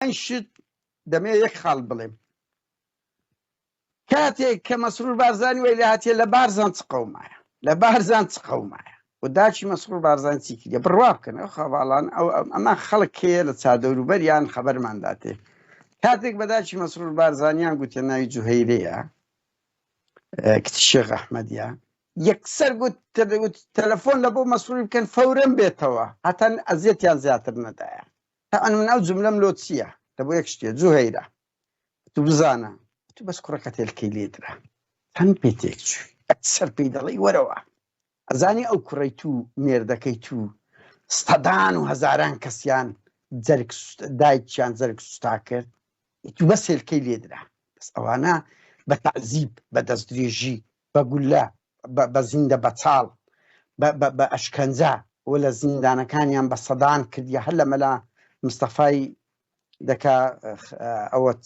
شت دەمێ یەک خاڵ بڵێم کاتێک کە مەسرور بارزانی وای لێ هاتیە لە بارزان چ قەومایە لە بارزان چ قەومایە و داچی مەسرور بارزان چی کردە بڕوا بکەن ئەو خەواڵان ئەو ئەمە خەڵک کێیە لە چادەوروبەریان خەبەرمان داتێ کاتێک بەداچی مەسرور بارزانیان گوتە ناوی جوهەیرەیە کچی شێخ ئەحمەدیە یەکسەر گوت تەلەفۆن لە بۆ مەسروری بکەن فەورەن بێتەوە هەتا ئەزیەتیان زیاتر نەدایە تەعەن من ئەو جملەم لۆ چییە لە بۆ یەک شتێ جوهەیرە تو بزانە تو بەس کوڕەکە تێلکەی لێدرا چەند پێ تێک چووی ئەکسەر پێی دەڵێی وەرەوە ئەزانی ئەو کوڕەی تو مێردەکەی تو سەدان و هەزاران کەسیان جەرگ دایکیان جەرگ سوتا کرد تو بەس هێلکەی لێدرا بەس ئەوانە بە تەعزیب بە دەستدرێژی بە گولە بە زیندە بەچاڵ بە ئەشکەنجە و لە زیندانەکانیان بە سەدان کردیە هەر لە مەلا مستەفای دەکا ئەوەت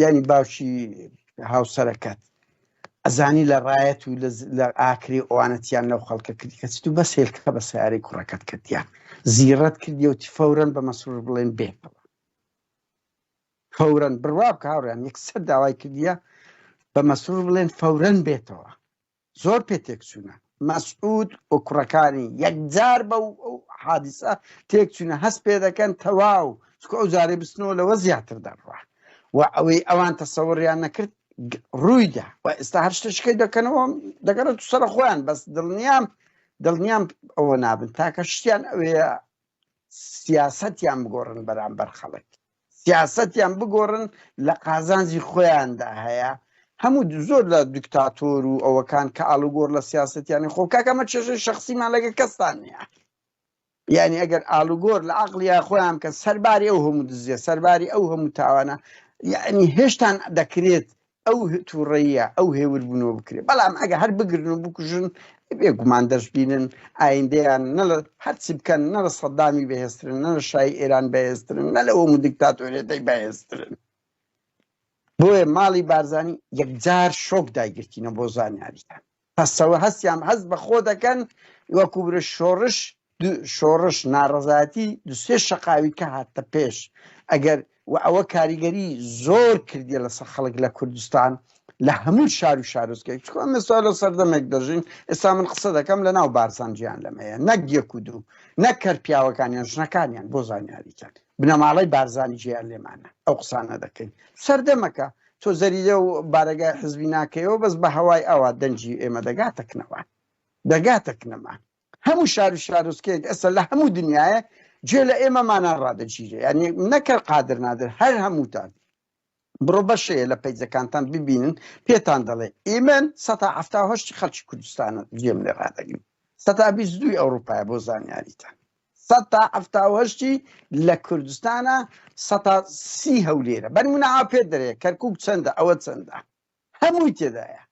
ینی باوکی هاوسەرەکەت ئەزانی لە ڕایەت و لە ئاکری ئەوانەتیان لەو خەڵکە کردی کە تو بەس هێلکە بە سیارەی کوڕەکەت کردیان زیڕەت کردی و فەورەن بە مەسرور بڵێن بێتەوە فەورەن بڕوا بکە هاوڕێیان یەکسەر داوای کردیە بە مەسرور بڵێن فەورەن بێتەوە زۆر پێ تێکچوونە مەسعود و کوڕەکانی یەکجار بە حادیسە تێکچوونە هەست پێ دەکەن تەواو چکە ئەو جارێ بچنەوە لەوە زیاتر دەڕوا و ئەوەی ئەوان تەسەوریان نەکرد ڕوویدا و ئێستا هەر شتێکەکەی دەکەنەوە دەگەڕێت تو سەر خۆیان بەس دڵنیام دڵنیام ئەوە نابن تاکە شتیان ئەوەیە سیاسەتیان بگۆڕن بەرامبەر خەڵک سیاسەتیان بگۆڕن لە قازانجی خۆیاندا هەیە هەموو زۆر لە دیکتاتۆر و ئەوەکان کە ئالوگۆڕ لە سیاستیانی خۆ کاکە ئەمە کێشەی شخصیمان لەگە کەستان نییە یعنی ئەگەر ئالوگۆر لە عقلیا خۆیان کە سەرباری ئەو هەموو دزیە سەرباری ئەو هەموو تاوانە یعنی هێشتان دەکرێت ئەو توڕەییە ئەو هێوربوونەوە بکرێت بەڵام ئەگە هەر بگرن و بکوژن بێگومان دەشبینن ئایندەیان نە لە هەرچی بکەن نە لە سەدامی بەهێزترن نە لە شای ئێران بەهێزترن نە لە ئەو دیکتاتۆریەتەی بەهێزترن بۆیە ماڵی بارزانی یەکجار شۆک دایگرتینە بۆ زانیاریتان پەسەوە هەستیان هەست بە خۆ دەکەن وەکو برە شۆڕش شۆڕش ناڕەزایەتی دوسێ شەقاوی کە هاتە پێش ئەگەر و ئەوە کاریگەری زۆر کردیە لەسەر خەڵک لە کوردستان لە هەموو شار و شارۆچکێک چکۆ ئەم ئێستا لە سەردەمێک دەژین ئێستا من قسە دەکەم لە ناو بارزان گیان لەمەیە نەک یەک و دوو نەک کەر پیاوەکانیان ژنەکانیان بۆ زانیاریتان بنەماڵەی بارزانی گیان لێمانە ئەو قسانە دەکەین سەردەمەکە تۆ زەریدە و بارەگای حزبی ناکەیەوە بەس بە هەوای ئەوە دەنگی ئێمە دەگاتە کنەوە دەگاتە کنەما هەموو شار و شارۆچکەیەک ئێستا لە هەموو دنیاە گوێ لە ئێمەمانان ڕادەگیرێ یعنی نەکەر قادر نادر هەر هەمووتان بڕۆ بەشەیە لە پەیجەکانتان ببینن پێتان دەڵێ ئیمن سەتا هەفتا هەشتی خەڵکی کوردستانە گوێم لێ ڕادەگرن سەتا بیست دووی ئەوروپایە بۆ زانیاریتان سەتا هەفتا و هەشتی لە کوردستانە سەتا سی هەولێرە بەنمونە ئا پێت دەرێ کەرکک چەندە ئەوە چەندە هەمووی تێدایە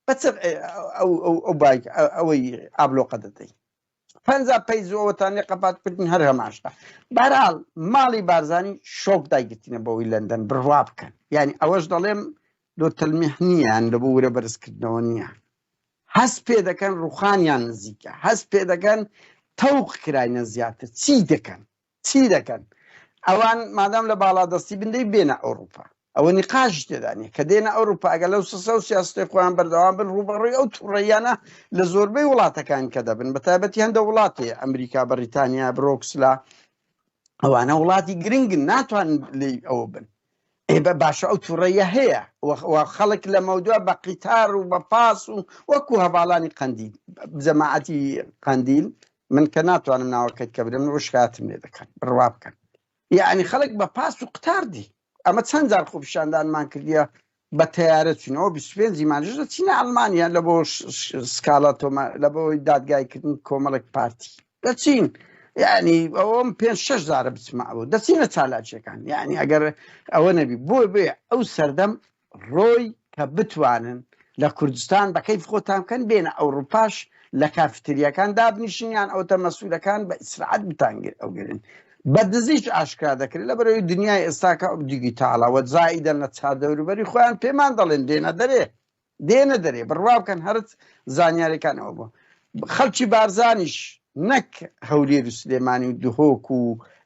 بەچ ئەو بایک ئەوەی ئابلۆقە دەدەی پەنجا پەیج ئەوەتان لێ قەپات کردن هەر هەماشتا بەرحاڵ ماڵی بارزانی شۆک دایگرتینە بەوەی لەندەن بڕوا بکەن یعنی ئەوەش دەڵێم لۆ تەلمیح نییە یان لە بۆ ورە بەرزکردنەوە نییە هەست پێ دەکەن ڕوخانیان نزیکە هەست پێ دەکەن تەوق کراینە زیاتر چی دەکەن چی دەکەن ئەوان مادام لە باڵادەستی بن دەی بێنە ئەوروپا ئەوە نیقاشی تێدا نییە کە دێنە ئەوروپا ئەگەر لەو سسە و سیاسەتەی خۆیان بەردەوام بن ڕووبەڕووی ئەو تووڕەییانە لە زۆربەی وڵاتەکان کە دەبن بە تایبەتی هەندە وڵات هەیە ئەمریکا بەریتانیا برۆکسلا ئەوانە وڵاتی گرنگن ناتوانن لێی ئەوە بن ئێ بە باشە ئەو تووڕەیە هەیە و خەڵک لە مەودوا بە قیتار و بە پاس و وەکو هەڤاڵانی قەندیل جەماعەتی قەندیل من کە ناتوانم ناوەکەت کە برم و شکاتم لێ دەکەن بڕوا بکەن یعنی خەڵک بە پاس و قتار دی ئەمە چەند جار خۆپیشاندانمان کردیە بە تەیارە چوینەوە 25 مانگش دەچینە ئەڵمانیا لە بۆ سکاڵا تۆمار لە بۆی دادگایکردن کۆمەڵێک پارتی دەچین یعنی ئەوم پێ شش جارە بچمە ئەوە دەچینە چالاکیەکان یعنی ئەگەر ئەوە نەبی بۆ بێ ئەو سەردەم ڕۆی کە بتوانن لە کوردستان بە کەیف خۆتان بکەن بێنە ئەوڕوپاش لە کافتریاکان دابنیشن یان ئەوتە مەسولەکان بە ئیسراعەت بتانگر ئەوگرن بە دزیش ئاشکرا دەکرێت لە بەرەوەی دنیای ئێستاکە ئەو دیگیتاڵە وە زائیدەن لە چاردەوروبەری خۆیان پێمان دەڵێن دێنە دەرێ دێنە دەرێ بڕوا بکەن هەرت زانیاریەکان ئەوە بوو خەڵکی بارزانیش نەک هەولێر و سلێمانی و دهۆک و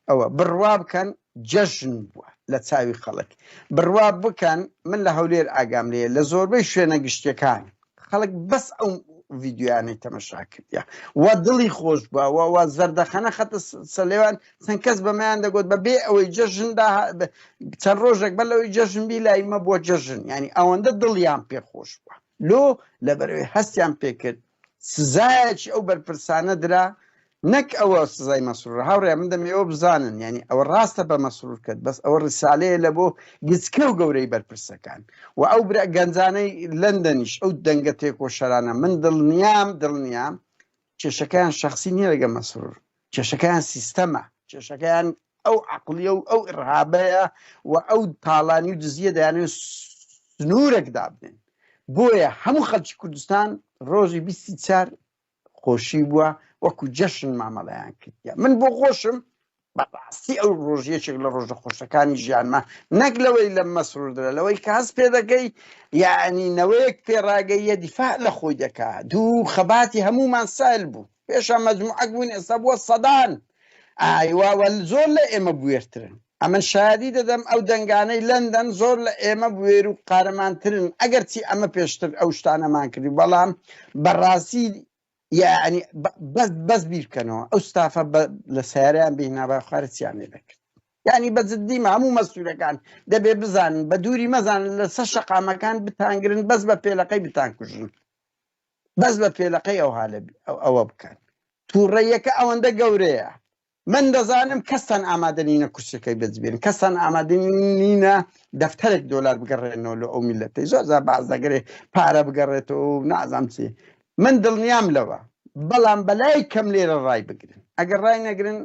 ئەوە بڕوا بکەن. جەژن بووە لە چاوی خەڵک. بڕوا بکەن من لە هەولێر ئاگام لێیە لە زۆربەی شوێنە گشتیەکان خەڵک بەس ئەو ڤیدیۆیانەی تەمەشا کردیە و دڵی خۆش بووە و و زەردەخەنە خەتە سەلێوان چەند کەس بەمەیان دەگوت بە بێ ئەوەی جەژن دا چەند ڕۆژێک بەر لەوەی جەژن بی لای مە بووە جەژن یعنی ئەوەندە دڵیان پێ خۆش بووە لۆ لەبەرەوەی هەستیان پێکرد سزایەکی ئەو بەرپرسانە درا نەک ئەوە سزای مەسرور هاوڕێ من دەمێ ئەوە بزانن یعنی ئەوە ڕاستە بە مەسرور کرد بەس ئەوە ڕسالەیە لە بۆ گچکە و گەورەی بەرپرسەکان و ئەو برا گەنجانەی لەندەنیش ئەو دەنگە تێکۆشەرانە من دڵنیام دڵنیام کێشەکەیان شخصی نییە لەگە مەسرور کێشەکەیان سیستەمە کێشەکەیان ئەو عقلیە و ئەو ئڕهابەیە و ئەو تاڵانی و دزیە دەیانەوێت سنوورێک دابنێن بۆیە هەموو خەڵکی کوردستان ڕۆژی 24 خۆشی بووە وەکو جەشن مامەڵەیان کردە من بۆ خۆشم بەڕاستی ئەو ڕۆژ یەکێک لە ڕۆژە خۆشەکانی ژیانمە نەک لەوەی لە مەسرور درا لەوەی کە هەست پێ دەکەی یعنی نەوەیەک پێڕاگەیە دیفاع لە خۆی دەکا دوو خەباتی هەمومان سایل بوو پێشە مەجموعەک بووین ئێستا بووە سەدان ئایوا وەل زۆر لە ئێمە بوێرترن ئەمن شایەدی دەدەم ئەو دەنگانەی لەندەن زۆر لە ئێمە بوێر و قارەمانترن ئەگەرچی ئەمە پێشتر ئەو شتانەمان کردی بەڵام بەڕاستی یعنی بەس بەس بیرکەنەوە ئەو ستافە لە سیارەیان بهینابا خوارە چیان لێ دەکرد یعنی بە جدی هەموو مەسوولەکان دەبێ بزانن بە دووری مەزانن لەسەر شەقامەکان بتانگرن بەس بە پێلەقەی بتانکوژن بەس بە پێلەقەی ئەوها ئەوە بکەن تووڕەیەکە ئەوەندە گەورەیە من دەزانم کەستان ئامادە نینە کورسەکەی بەجبێن کەستان ئامادە نینە دەفتەرێک دۆلار بگەڕێنەوە لە ئەو میلەتەی زۆر زار باز دەگرێ پارە بگەڕێتەوە و نازام چی من دڵنیام لەوە بەڵام بەلای کەم لێرە ڕای بگرن ئەگەر ڕای نەگرن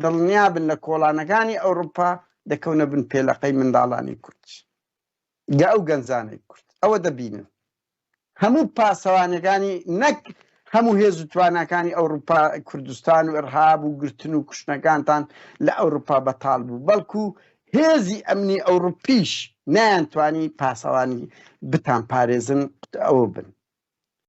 دڵنیا بن لە کۆڵانەکانی ئەوروپا دەکەونە بن پێلەقەی منداڵانی کورد گە ئەو گەنجانەی کورد ئەوە دەبینن هەموو پاسەوانەکانی نەک هەموو هێز و تواناکانی ئەوروپا کوردستان و ئرهاب و گرتن و کوشتنەکانتان لە ئەوروپا بەتاڵ بوو بەڵکو هێزی ئەمنی ئەوروپیش نەیانتوانی پاسەوانی بتان پارێزن ئەوە بن.